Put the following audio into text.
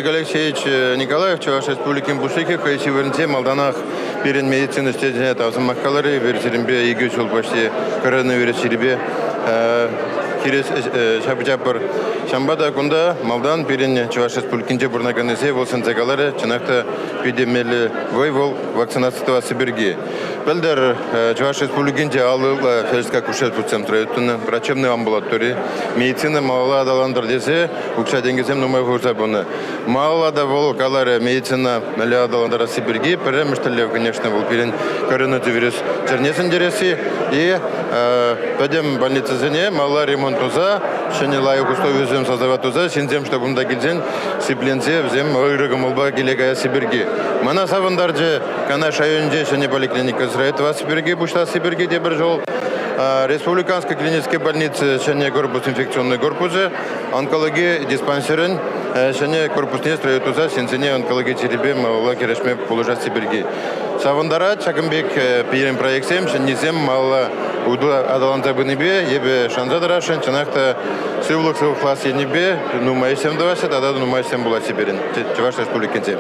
Олег Алексеевич Николаев Чӑваш Республикин Пуҫлӑхӗ хӑй ҫывӑхӗнче малтанах пирӗн медицина ӗҫченӗсене тав сӑмах каларӗ. Эпир сирӗнпе 2 ҫул почти коронавирус чирӗпе хирӗҫ ҫапӑҫатпӑр. Ҫавӑнпа та кунта малтан пирӗн Чӑваш Республикинче пурӑнаканнисене вӑл сӗнсе каларӗ, чӑнах та питӗ меллӗ вӑй вӑл вакцинаци тӑвасси пирки. Пӗлтӗр Чӑваш Республикинче 50 фельдшерская акушерство центрӗ тунӑ, врачебный амбулатори, медицина малалла аталантӑр тесе укҫа-тенкӗсем нумай хурса пынӑ. Малалла та вӑл каларӗ, медицина мӗнле аталантарасси пирки пӗрремӗш тӗллев, конечно, вӑл пирӗн коронавирус чирне ҫӗнтересси и пӗтӗм больницӑсене малалла ремонт туса, ҫӗнӗ лайӑх условисем создавать туса ҫынсем, чтобы унта килсен сипленсе вӗсем ырӑ кӑмӑлпа киле каясси пирки. Мана савӑнтарчӗ Канаш районӗнче ҫӗнӗ поликлиника строительствӑсси пирки пуҫласси пирки тепӗр ҫул Республиканской клинической больницы ҫӗнӗ корпус инфекционный корпусӗ онкологи диспансерӗн ҫӗнӗ корпусне строить туса ҫынсене онкологи чирӗпе малалла кӗрешме пулӑшасси пирки. Савӑнтарать ҫакӑн пек пирӗн проектсем, ҫӗннисем малалла аталанса пынипе эпӗ шанса тӑрасшӑн, чӑнах та сывлӑх сыхлас енӗпе нумай ӗҫсем тӑваҫҫӗ тата нумай ӗҫсем пулаҫҫӗ пирӗн Чӑваш Республикинче.